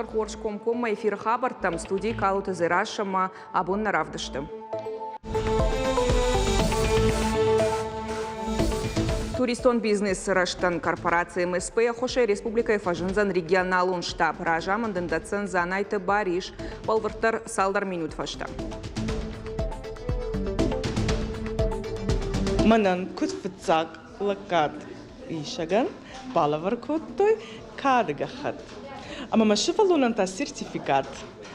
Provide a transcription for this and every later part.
Изӕр хорз комкоммӕ эфиры хабӕрттӕм студийы Калоты Дзерассӕмӕ абон нӕ равдысты. Туристон бизнесы рӕзтӕн корпораци МСП ӕххуысӕй республикӕйы фӕзындзӕн регионалон штаб. Разамынд ын дӕтдзӕн Дзанайты Барис. Бӕлвырддӕр цалдӕр минут фӕстӕ. Мӕнӕн куыд фыццаг лӕггад исӕгӕн балӕвар кодтой кады гӕххӕтт. Ӕмӕ мӕ сывӕллонӕн та сертификат.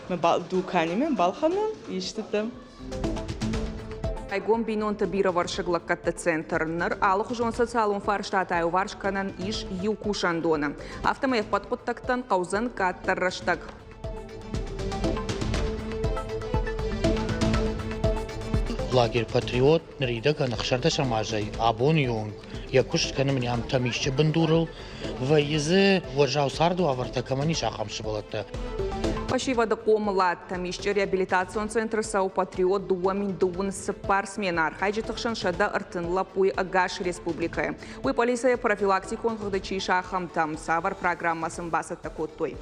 Мӕ дуканимӕ балхӕнон истытӕ. Айгом бинонты бирӕвӕрсыг лӕггӕдты центр. Ныр алыхуызон социалон фарстатӕ иуварс кӕнӕн ис иу кусӕндоны. Афтӕмӕй ӕппӕт хъуыддӕгтӕн хъӕудзӕн къаддӕр рӕстӕг. Лагерь «Патриот» ныридӕгӕн 16 азӕй абоны онг йӕ куыст кӕны мын Тӕмисчъы бындурыл. Вӕййы дзы уӕззау царды уавӕртӕ кӕмӕн ис, ахӕм сывӕллӕттӕ. Фӕсивӕды хъомылад Тӕмисчъы реабилитацион центры цӕуы «Патриот» 2024 сменӕ архайджыты хсӕн 130 лӕппуйы ӕгас республикӕйы. Уый полицӕйы профилактикон хыгъды чи ис, ахӕмтӕм. Цавӕр программӕ сын бацӕттӕ кодтой?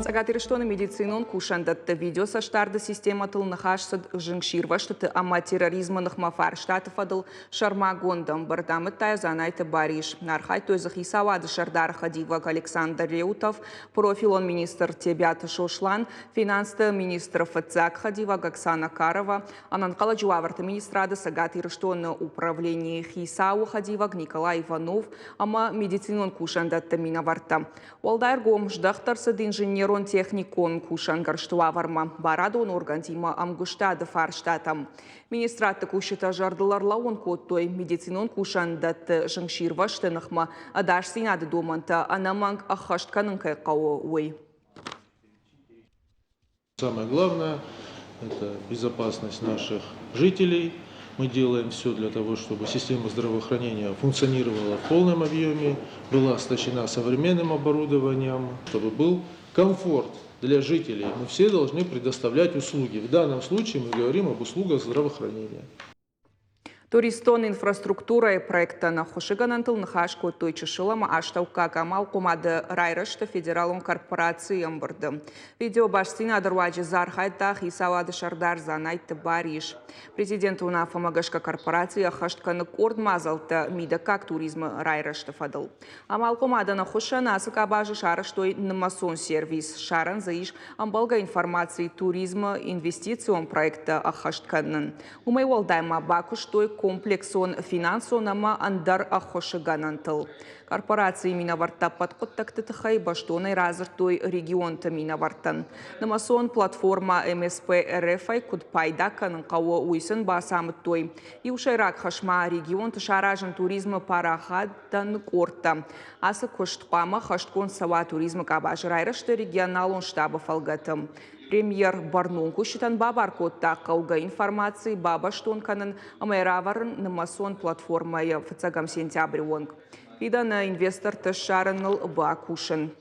Цӕгат Ирыстоны медицинон кусӕндӕтты видеоцӕстдарды системӕтыл ныхас цыд зынгсирвӕзтыты ӕмӕ терроризмы ныхмӕ фарстаты фӕдыл Сӕрмагонд ӕмбырд амыдта Дзанайты Барис. Архайдтой дзы хицауады сӕрдары хӕдивӕг Александр Реутов, профилон министр Тебиаты Сослан, финансты министры фыццаг хӕдивӕг Оксана Карова, ӕнӕнхъӕлӕджы уавӕрты министрады Цӕгат Ирыстоны управленийы хицауы хӕдивӕг Николай Иванов ӕмӕ медицинон кусӕндӕтты минӕвӕрттӕ. Уӕлдай ӕргом здӕхт ӕрцыд инженерон-техникон кусӕнгӕрзты уавӕрмӕ, барадон оргӕнтимӕ ӕмгуыстады фарстатӕм. Министрадты кусджытӕ зӕрдыл ӕрлӕууын кодтой, медицинон кусӕндӕтты зынгсирвӕзты ныхмӕ ӕдасдзинады домӕнтӕ ӕнӕмӕнг ӕххӕст кӕнын кӕй хъӕуы, уый. Самое главное – это безопасность наших жителей. Мы делаем все для того, чтобы система здравоохранения функционировала в полном объеме, была оснащена современным оборудованием, чтобы был комфорт для жителей. Мы все должны предоставлять услуги. В данном случае мы говорим об услугах здравоохранения. Туристон инфраструктурӕйы проекттӕн ӕххуысгӕнӕнтыл ныхас кодтой чысыл ӕмӕ астӕуккаг амалхъомады райрӕзты федералон корпорацийы ӕмбырды. Видеобастдзинады руаджы дзы архайдта хицауады сӕрдар Дзанайты Барис. Президенты уынаффӕмӕ гӕсгӕ корпораци ӕххӕст кӕны къорд мадзӕлттӕ мидӕггаг туризмы райрӕзты фӕдыл. Амалхъомадӕн ӕххуысӕн ацы къабазы сарӕзтой нымӕцон сервис. Ссарӕн дзы ис ӕмбӕлгӕ информаци туризмы инвестицион проекттӕ ӕххӕст кӕнын. Уымӕй уӕлдай ма бакуыстой комплексон финансон ӕмӕ ӕндӕр ӕххуысы гӕнӕнтыл. Корпорацийы минӕвӕрттӕ ӕппӕт хъуыддӕгты тыххӕй бӕстонӕй радзырдтой регионты минӕвӕрттӕн. Нымӕцон платформӕ МСП РФ-ӕй куыд пайда кӕнын хъӕуы, уый сын бацамыдтой. Иу сӕйраг хӕс ма регионты саразын туризмы парахатдӕн къордтӕ. Ацы куыст хъуамӕ хӕстгонд цӕуа туризмы къабазы райрӕзты регионалон штабы фӕлгӕты. Премьер бӕрнон кусджытӕн бабар кодта хъӕугӕ информаци бабӕстон кӕнын ӕмӕ равӕрын нымӕцон платформӕйы фыццӕгӕм сентябры онг. Фидӕны инвесторты ссарыныл бакусын.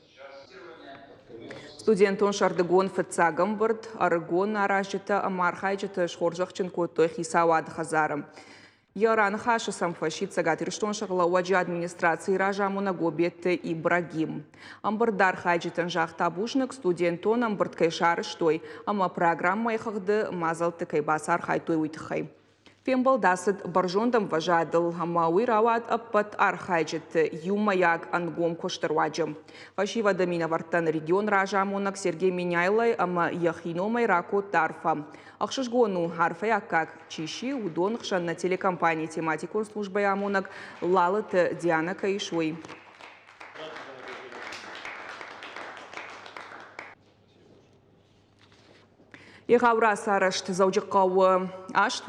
Студентон сӕрдыгон фыццаг ӕмбырд ӕрыгон аразджытӕ ӕмӕ архайджыты схорзӕхджын кодтой хицауады хӕдзары. Йӕ раныхасы сӕм фӕсидт Цӕгат Ирыстоны сӕргълӕууӕджы администрацийы разамонӕг Обедты Ибрагим. Ӕмбырды архайджытӕн загъта бузныг, студентон ӕмбырд кӕй сарӕзтой ӕмӕ программӕйы хыгъды мадзӕлтты кӕй бацархайдтой, уый тыххӕй. Фембӕлд ацыд бӕрзонд ӕмвӕзадыл ӕмӕ уый рауад ӕппӕт архайджыты иумӕйаг ӕнгом куысты руаджы. Фӕсивӕды минӕвӕрттӕн регион разамонӕг Сергей Меняйлой ӕмӕ йӕхи номӕй ракодта арфӕ. Ӕхсызгон у, арфӕйы аккаг чи сси, уыдон хсӕн нӕ телекомпанийы тематикон службӕйы амонӕг Лалыты Дианӕ кӕй ис, уый. Егъау рацарӕзт Дзӕуджыхъӕуы аст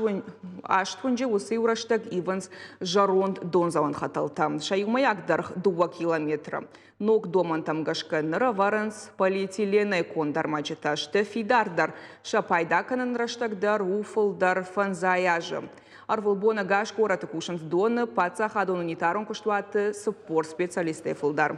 уынджы уыцы иу рӕстӕг ивынц зӕронд дондзӕуӕн хӕтӕлтӕ. Сӕ иумӕйаг дӕргъ 2 километры. Ног домӕнтӕм гӕсгӕ ныр ӕвӕрынц полиэтиленӕй конд ӕрмӕджытӕ, сты фидардӕр, сӕ пайда кӕнын рӕстӕг дӕр у фылдӕр фӕндзай азы. Ӕрвылбон ӕгас горӕты кусынц доны паддзахадон унитарон куыстуаты 40 специалистӕй фылдӕр.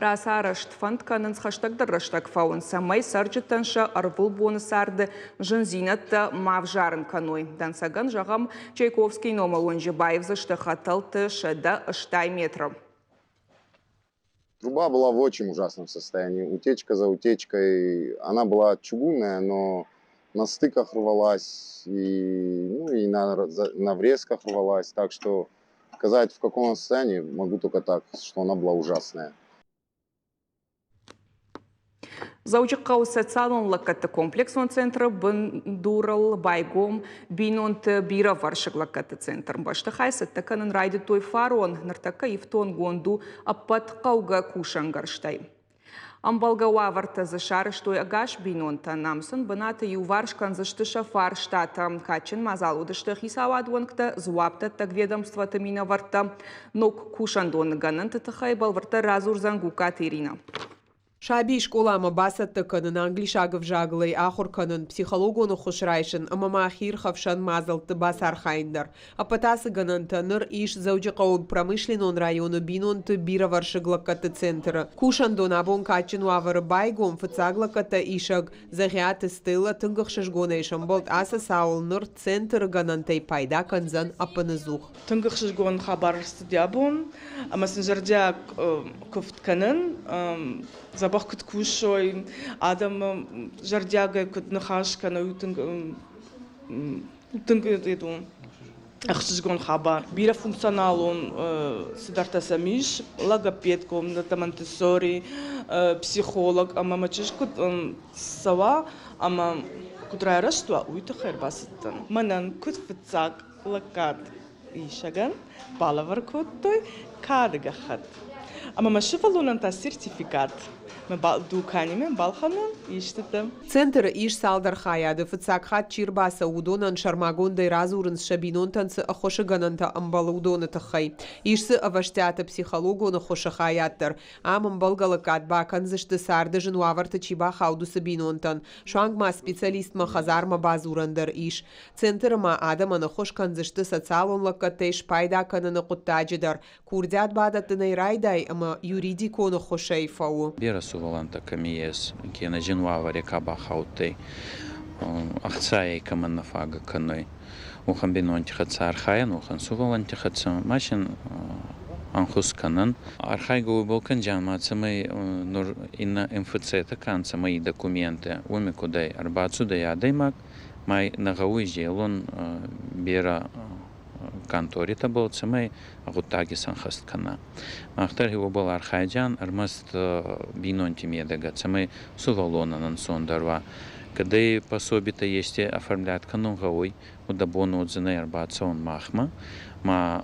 Рацарӕзт фӕнд кӕнынц хӕстӕгдӕр рӕстӕг фӕуын, цӕмӕй цӕрджытӕн сӕ ӕрвылбоны царды зындзинӕдтӕ ма взарын кӕной. Дӕнцӕгӕн зӕгъӕм, Чайковскийы номыл уынджы баивдзысты хӕтӕлты 180 метры. Труба была в очень ужасном состоянии. Утечка за утечкой. Она была чугунная, но на стыках рвалась и, ну, и на врезках рвалась. Так что сказать, в каком она состоянии, могу только так, что она была ужасная. Дзӕуджыхъӕуы социалон лӕггӕдты комплексон центры бындурыл байгом бинонты бирӕвӕрсыг лӕггӕдты центр. Бӕстыхай цӕттӕ кӕнын райдыдтой фарон, ныртӕккӕ ифтонгонд у ӕппӕт хъӕугӕ кусӕнгӕрзтӕй. Ӕмбӕлгӕ уавӕртӕ дзы сарӕзтой ӕгас бинонтӕн. Ам сын бынаты иуварс кӕндзысты сӕ фарстатӕ. Кадджын мадзал уыдысты хицауады уӕнгтӕ, дзуапдӕттӕг ведомствоты минӕвӕрттӕ. Ног кусӕндоны гӕнӕнты тыххӕй бӕлвырддӕр радзурдзӕн Гугкаты Иринӕ. Сабийы скъоламӕ бацӕттӕ кӕнын, англисаг ӕвзагыл ӕй ахуыр кӕнын, психологон ӕххуыс райсын ӕмӕ ма хиирхӕфсӕн мадзӕлтты бацархайын дӕр. Ӕппӕт ацы гӕнӕнтӕ ныр ис Дзӕуджыхъӕуы промышленнон районы бинонты бирӕвӕрсыг лӕггӕдты центры. Кусӕндон абон кадджын уавӕры байгом, фыццаг лӕггӕдтӕ исӕг Дзӕгъиаты Стеллӕ тынг ӕхсызгонӕй сӕмбӕлд ацы цауыл, ныр центры гӕнӕнтӕй пайда кӕндзӕн ӕппынӕдзух. Тынг ӕхсызгон хабар ӕрцыди абон, ӕмӕ сын зӕрдиаг куывд кӕнын, дзӕбӕх куыд кусой, адӕмы зӕрдиагӕй куыд ныхас кӕной, уый тынг тынг ӕхсызгон хабар. Бирӕфункционалон цыдӕртӕ сӕм ис, логопед, комнатӕ Монтессори, психолог ӕмӕ мӕ чызг куыд цӕуа ӕмӕ куыд райрӕзт уа, уый тыххӕй ӕрбацыдтӕн. Мӕнӕн куыд фыццаг лӕггад исӕгӕн балӕвар кодтой кады гӕххӕтт. Ӕмӕ мӕ сывӕллонӕн та сертификат. Мӕ дуканимӕ балхӕнон истытӕ. Центры ис цалдӕр хайады. Фыццаг хатт чи ӕрбацӕуы, уыдонӕн сӕрмагондӕй радзурынц, сӕ бинонтӕн цы ӕххуысы гӕнӕнтӕ ӕмбӕлы, уыдоны тыххӕй. Ис дзы ӕвӕстиаты психологон ӕххуысы хайад дӕр. Ам ӕмбӕлгӕ лӕггад бакӕндзысты, царды зын уавӕрты чи бахауд, уыцы бинонтӕн. Суанг ма специалистмӕ хӕдзармӕ бадзурӕн дӕр ис. Центры ма адӕмӕн ӕххуыс кӕндзысты социалон лӕггӕдтӕй спайда кӕныны хъуыддаджы дӕр. Курдиат бадӕттынӕй райдай ӕмӕ юридикон ӕххуысӕй фӕуы. Берӕ сувӕллӕнттӕ кӕми ес, кенӕ зин уавӕри ка бахаудтӕй, ӕхцайӕй кӕмӕн нӕ фагӕ кӕнуй, уӕхӕн бийнонти хӕццӕ архайӕн, уӕхӕн сувӕллӕнтти хӕццӕ ма син ӕнхус кӕнӕн. Архайгӕ уобӕл кӕндзиан ма цӕмӕй нур иннӕ МФЦ-тӕ ка нцӕ, ма и документтӕ, уоми кудӕй ӕрбацудӕй адӕймаг, ма нӕ гъӕуй зелун берӕ конторитӕбӕл, цӕмӕй гъуддаг исӕнхӕст кӕна. Мах дӕр уобӕл архайдзиан ӕрмӕст бийнонти медӕгӕ, цӕмӕй сувӕллонӕн ӕнцондӕр уа. Кӕд ӕй пособитӕ ести оформлять кӕнун гъӕуй, уӕд бон уодзӕнӕй ӕрбацӕун махмӕ, ма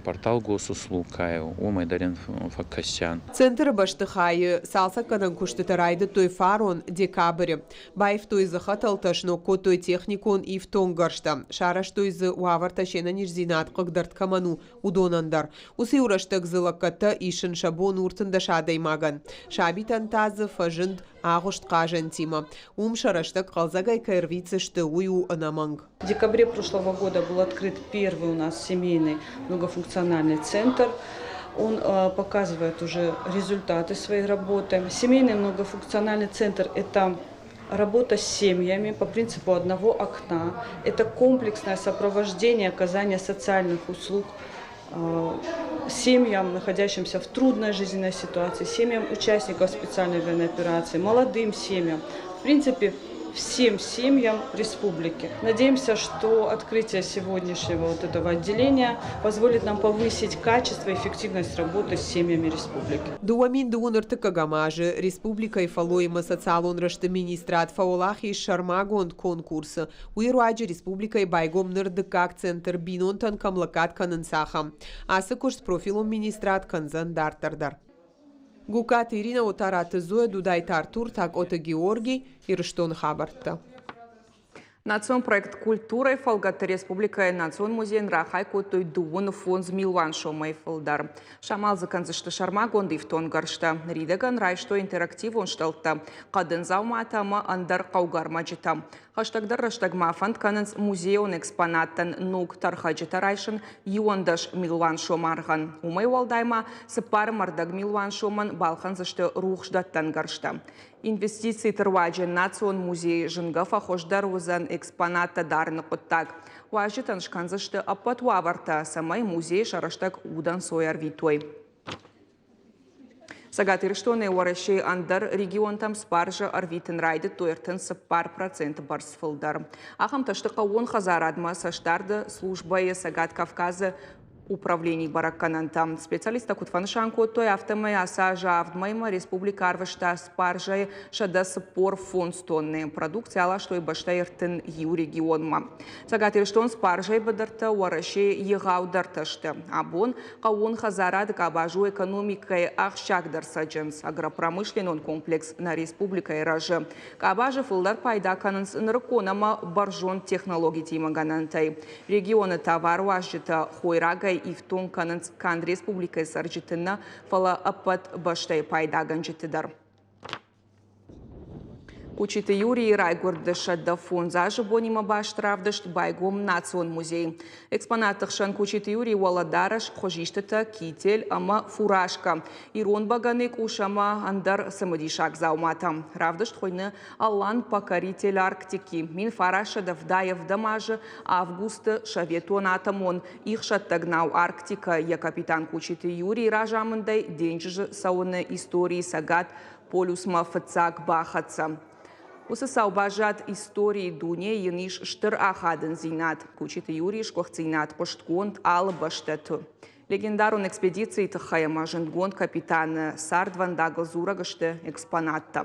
портал госуслуг ка уомӕй дӕр ин фӕккӕсиан. Центры бӕстыхайы цалцӕггӕнӕн куыстытӕ райдыдтой фарон декабры. Баивтой дзы хӕтӕлтӕ, сног кодтой техникон ифтонггӕрзтӕ, сарӕзтой дзы уавӕртӕ се нӕниздзинад хъыгдӕрд кӕмӕн у, уыдонӕн дӕр. Уыцы иу рӕстӕг дзы лӕггӕдтӕ исын сӕ бон у 13 адӕймагӕн. Сабитӕн та дзы фӕзынд агъуыст хъазӕнтимӕ. Уым сӕ рӕстӕг хъӕлдзӕгӕй кӕй ӕрвитдзысты, уый у ӕнӕмӕнг. В декабре прошлого года был открыт первый у нас семейный многофункциональный центр. Он показывает уже результаты своей работы. Семейный многофункциональный центр – это работа с семьями по принципу одного окна. Это комплексное сопровождение оказания социальных услуг семьям, находящимся в трудной жизненной ситуации, семьям участников специальной военной операции, молодым семьям. В принципе, всем семьям республики. Надеемся, что открытие сегодняшнего вот этого отделения позволит нам повысить качество и эффективность работы с семьями республики. 2031 азы республикӕйы фӕллой ӕмӕ социалон рӕзты министрад фӕуӕлахиз сӕрмагонд конкурсы. Уый руаджы республикӕйы байгом ныр дыккаг центр бинонтӕн кӕм лӕггад кӕнынц, ахӕм. Ацы куыст профилон министрад кӕндзӕн дарддӕр дӕр. Гукаты Ирина, Отараты Зоя, Дудайты Артур, Такъоты Георгий, Ирыстоны хабӕрттӕ. Национ проект «Культурӕйы» фӕлгӕтты республикӕйы Национ музейӕн рахай кодтой 25 милуан сомӕй фылдӕр. Самал дзы кӕндзысты сӕрмагонд ифтонггӕрзтӕ. Ныридӕгӕн райстой интерактивон стӕлттӕ, хъӕдын дзауматӕ ӕмӕ ӕндӕр хъӕугӕ ӕрмӕджытӕ. Хӕстӕгдӕр рӕстӕгмӕ фӕнд кӕнынц музейон экспонаттӕн ног тӕрхӕджытӕ райсын 11 милуан сом аргъӕн. Уымӕй уӕлдай ма 4,5 милуан сомӕн балхӕндзысты рухсдӕттӕн гӕрзтӕ. Инвестициты руаджы Национ музейы зынгӕ фӕхуыздӕр уыдзӕн экспонаттӕ дарыны хъуыддаг. Уазджытӕн скӕндзысты ӕппӕт уавӕртӕ, цӕмӕй музейы сӕ рӕстӕг удӕнцой ӕрвитой. Цӕгат Ирыстонӕй Уӕрӕсейы ӕндӕр регионтӕм спаржа ӕрвитын райдыдтой 34% бӕрц фылдӕр. Ахӕмтӕ сты хъӕууон хӕдзарадмӕ цӕстдарды службӕйы Цӕгат Кавказы управленийы бӕрӕггӕнӕнтӕ. Специалисттӕ куыд фӕнысан кодтой, афтӕмӕй ацы азы авд мӕймӕ республикӕ арвыста спаржӕйы 145 тонны. Продукци аластой бӕстӕйы 31 регионмӕ. Цӕгат Ирыстон спаржӕйы быдыртӕ Уӕрӕсейы егъаудӕртӕ сты. Абон хъӕууон хӕдзарады къабаз у экономикӕйы ахсджиагдӕр цӕджындз. Агропромышленнон комплекс нӕ республикӕйы рӕзы. Къабазы фылдӕр пайда кӕнынц нырыккон ӕмӕ бӕрзонд технологитимӕ гӕнӕнтӕй. Регионы товаруазджытӕ хойрагӕй ифтонг кӕнынц канд республикӕйы цӕрджыты нӕ, фӕлӕ ӕппӕт бӕстӕйы пайдагӕнджыты дӕр. Кучиты Юрийы райгуырды 105 азы бонимӕ баст равдыст байгом Национ музейы. Экспонатты хсӕн Кучиты Юрийы уӕлӕдарӕс, хуызистытӕ, китель ӕмӕ фуражкӕ, ирон бӕгӕны къус ӕмӕ ӕндӕр цымыдисаг дзауматӕ. Равдыст хуыйны Алан покоритель Арктики 1977 азы августы советон атомон ихсӕттӕг нау Арктика йӕ капитан Кучиты Юрийы разамындӕй денджызы цӕуыны историйы Цӕгат полюсмӕ фыццаг бахӕццӕ. Уыцы цау баззад историйы дунейы йын ис стыр ахадындзинад. Кучиты Юрийы сгуыхтдзинад хъуыстгонд алы бӕстӕты. Легендарон экспедицийы тыххӕй ӕмӕ зындгонд капитаны цардвӕндагыл дзурӕг сты экспонаттӕ.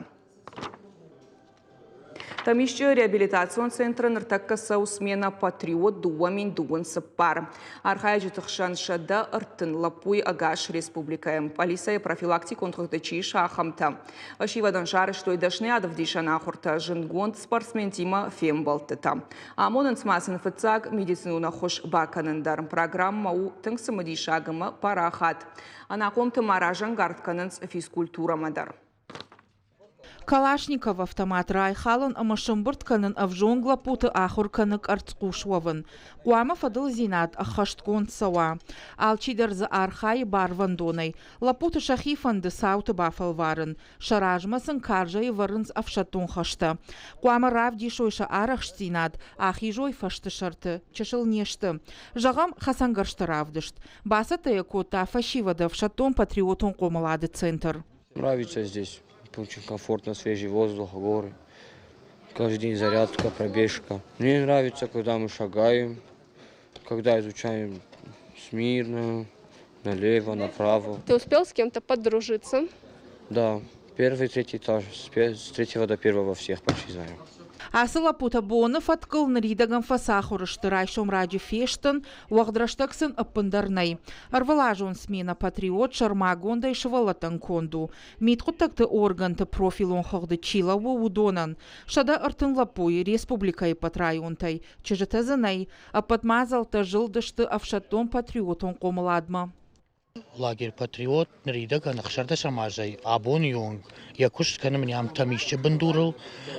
Тӕмисчъы реабилитацион центры ныртӕккӕ цӕуы смена «Патриот 2024». Архайджыты хсӕн 130 лӕппуйы ӕгас республикӕйы. Пъӕлицӕйы профилактикон хыгъды чи ис, ахӕмтӕ. Фӕсивӕдӕн сарӕзтой дӕсныйад ӕвдисӕн ахуыртӕ, зындгонд спортсментимӕ фембӕлдтытӕ. Амонынц ма сын фыццаг медицинон ӕххуыс бакӕнын дӕр. Программӕ у тынг цымыдисаг ӕмӕ парахат. Ӕнахъомты ма разӕнгард кӕнынц физкультурӕмӕ дӕр. Калашников автомат райхалын ӕмӕ сӕмбырд кӕнын ӕвзонг лӕппуты ахуыр кӕны къӕрцхъус уӕвын. Хъуамӕ фӕдылдзинад ӕххӕстгонд цӕуа. Алчидӕр дзы архайы барвӕндонӕй. Лӕппуты сӕхи фӕнды цауты бафӕлварын. Сӕ размӕ сын карзӕй ӕвӕрынц ӕфсӕддон хӕстӕ. Хъуамӕ равдисой сӕ арӕхстдзинад, ахизой фӕсты сӕрты. Чысыл не сты. Зӕгъӕм, хӕцӕнгӕрзты равдыст. Бацӕттӕ йӕ кодта фӕсивӕды ӕфсӕддон-патриотон хъомылады центр. Нравится здесь. Очень комфортно, свежий воздух, горы. Каждый день зарядка, пробежка. Мне нравится, когда мы шагаем, когда изучаем смирно, налево, направо. Ты успел с кем-то подружиться? Да, первый, третий этаж, с третьего до первого всех почти знаю. Ацы лӕппутӕ боны фӕткыл ныридӕгӕн фӕцахуыр сты райсом раджы фестын, уӕгъд рӕстӕг сын ӕппындӕр нӕй. Ӕрвылазон сменӕ «Патриот» сӕрмагондӕй сывӕллӕттӕн конд у. Мидхъуыддӕгты органты профилон хыгъды чи лӕууы, уыдонӕн. 130 лӕппуйы республикӕйы ӕппӕт районтӕй, чызджытӕ дзы нӕй. Ӕппӕт мадзӕлттӕ зылдысты ӕфсӕддон-патриотон хъомыладмӕ. Лагерь «Патриот» ныридӕгӕн 16 азӕй абоны онг йӕ куыст кӕны мын ам Тӕмисчъы бындурыл.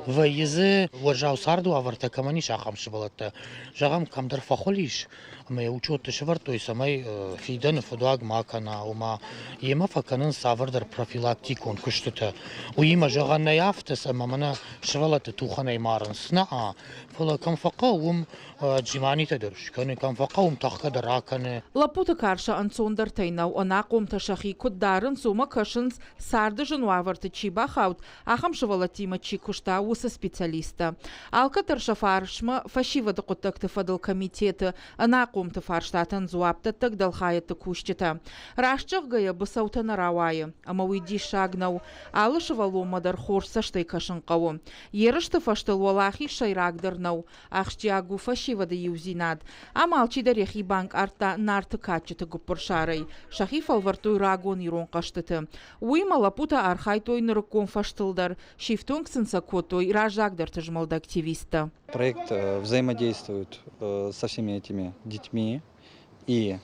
Вӕййы дзы уӕззау царды уавӕртӕ кӕмӕн ис, ахӕм сывӕллӕттӕ. Зӕгъӕм, кӕмдӕр фӕхуыл ис ӕмӕ йӕ учетты сӕвӕрдтой, цӕмӕй фидӕны фыдуаг ма кӕна, ома йемӕ фӕкӕнынц цавӕрдӕр профилактикон куыстытӕ. Уыимӕ зӕгъӕн нӕй афтӕ, ӕмӕ мӕнӕ сывӕллӕтты тухӕнӕй марынц. Нӕ, фӕлӕ кӕм фӕхъӕуы, уым Джиманитӕ дӕр скӕны, кӕм фӕхъӕуы, тӕхгӕ дӕр акӕны. Лӕппуты кар сӕ ӕнцондӕртӕй нӕу, ӕнахъомтӕ сӕхи куыд дарынц, уымӕ кӕсынц, царды зын уавӕрты чи бахауд, ахӕм сывӕллӕттимӕ чи куыста, уыцы специалисттӕ. Алкӕддӕр сӕ фарсмӕ фӕсивӕды хъуыддӕгты фӕдыл комитеты ӕнахъомты фарстатӕн дзуапдӕттӕг дӕлхайӕдты кусджытӕ. Раст зӕгъгӕйӕ, быцӕутӕ нӕ рауайы, ӕмӕ уый диссаг нӕу. Алы сывӕллонмӕ дӕр хорз цӕстӕй кӕсын хъӕуы. Ерысты фӕстыл уӕлахиз сӕйрагдӕр нӕу, Ахсджиаг у фӕсивӕды иудзинад. Ам алчидӕр йӕхи банкъардта Нарты кадджыты гуыппырсарӕй. Сӕхи фӕлвӕрдтой рагон ирон хъӕзтыты. Уыимӕ лӕппутӕ архайдтой нырыккон фӕзтыл дӕр, сифтонг сын сӕ кодтой раззагдӕрты змӕлды активисттӕ. Проект взаимодействует со всеми этими детьми и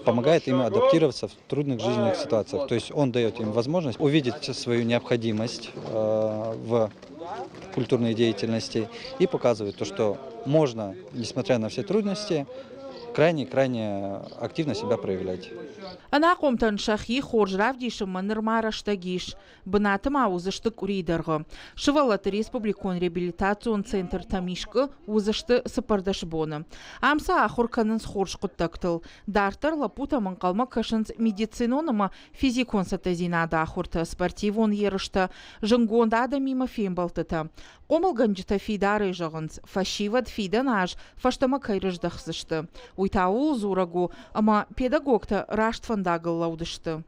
помогает им адаптироваться в трудных жизненных ситуациях. То есть он дает им возможность увидеть свою необходимость в культурной деятельности и показывает то, что можно, несмотря на все трудности, крайне-крайне активно себя проявлять. Ӕнахъомтӕн сӕхи хорз равдисынмӕ нырма рӕстӕг ис. Бынаты ма уыдзысты къуырийы дӕргъы. Сывӕллӕтты республикон реабилитацион центр Тӕмискъы уыдзысты 14 боны. Ам сӕ ахуыр кӕнынц хорз хъуыддӕгтыл. Дарддӕр лӕппутӕм ӕнхъӕлмӕ кӕсынц медицинон ӕмӕ физикон цӕттӕдзинады ахуыртӕ, спортивон ерыстӕ, зынгонд адӕмимӕ фембӕлдтытӕ. Хъомылгӕнджытӕ фидарӕй зӕгъынц, фӕсивӕд фидӕн аз фӕстӕмӕ кӕй рыздӕхдзысты. Уый та ууыл дзурӕг у, ӕмӕ педагогтӕ раст фӕндагыл лӕуд сты.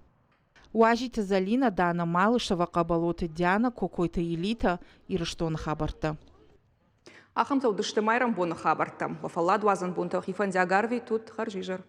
Уазиты Зӕлинӕ, Дана Малышева, Хъӕбӕлоты Диана, Кокойты Елита, Ирыстоны хабӕрттӕ. Ахӕмтӕ уыдысты майрӕмбоны хабӕрттӕ. Уӕ фӕлладуадзӕн бонтӕ хи фӕндиаг арвитут, хӕрзизӕр.